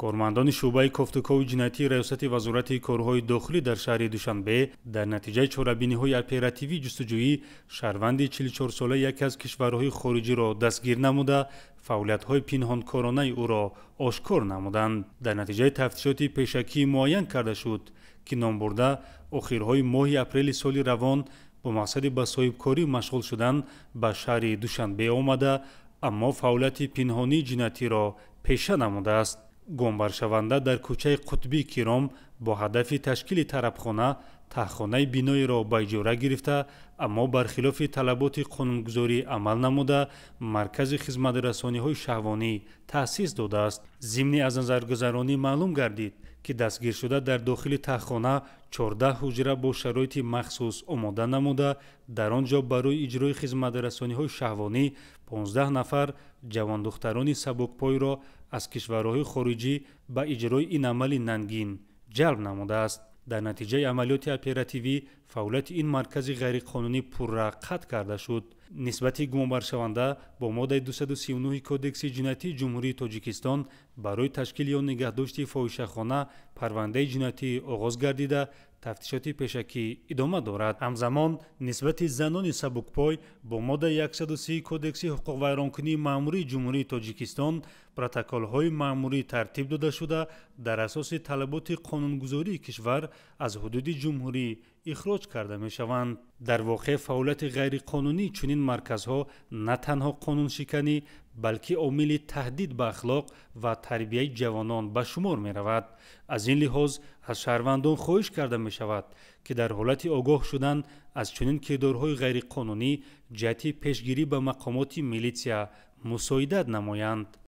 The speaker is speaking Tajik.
Кормандони шӯъбаи кофтукови ҷиноятии Раёсати Вазорати корҳои дохилӣ дар шаҳри Душанбе дар натиҷаи чорабиниҳои оперативӣ ҷустуҷӯӣ шаҳрванди 44-солаи яке аз кишварҳои хориҷиро дастгир намуда, фаъолиятҳои пинҳонкоронаи ӯро ошкор намуданд. Дар натиҷаи тафтишоти пешакӣ муайян карда шуд, ки номбурда охирҳои моҳи апрели соли равон бо мақсади ба соҳибкорӣ машғул шудан ба шаҳри Душанбе омада, аммо фаъолияти пинҳонии ҷиноятиро пеша намудааст. Гумонбаршаванда дар кӯчаи Қутбии Киром бо ҳадафи ташкили тарабхона таҳхонаи биноеро ба иҷора гирифта, аммо бархилофи талаботи қонунгузорӣ амал намуда, маркази хизматрасониҳои шаҳвонӣ таъсис додааст. Зимни аз назаргузаронӣ маълум гардид, ки дастгиршуда дар дохили таҳхона 14 ҳуҷра бо шароити махсус омода намуда, дар он ҷо барои иҷрои хизматрасониҳои шаҳвонӣ 15 нафар ҷавондухтарони сабукпойро аз кишварҳои хориҷӣ ба иҷрои ин амали нангин ҷалб намудааст. Дар натиҷаи амалиёти оперативӣ фаъолияти ин маркази ғайриқонунӣ пурра қатъ карда шуд. Нисбати гумонбаршаванда бо моддаи 239 Кодекси ҷиноятии Ҷумҳурии Тоҷикистон барои ташкил ё нигаҳдошти фоҳишахона парвандаи ҷиноятӣ оғоз гардида, тафтишоти пешакӣ идома дорад. Ҳамзамон нисбати занони сабукпой бо моддаи 130 Кодекси ҳуқуқвайронкунии маъмурии Ҷумҳурии Тоҷикистон протоколҳои маъмурӣ тартиб дода шуда, дар асоси талаботи қонунгузории кишвар аз ҳудуди ҷумҳурӣ ихроҷ карда мешаванд. Дар воқеъ, фаъолияти ғайриқонунии чунин марказҳо на танҳо қонуншиканӣ, балки омили таҳдид ба ахлоқ ва тарбияи ҷавонон ба шумор меравад. Аз ин лиҳоз аз шаҳрвандон хоҳиш карда мешавад, ки дар ҳолати огоҳ шудан аз чунин кирдорҳои ғайриқонунӣ ҷиҳати пешгирӣ ба мақомоти милитсия мусоидат намоянд.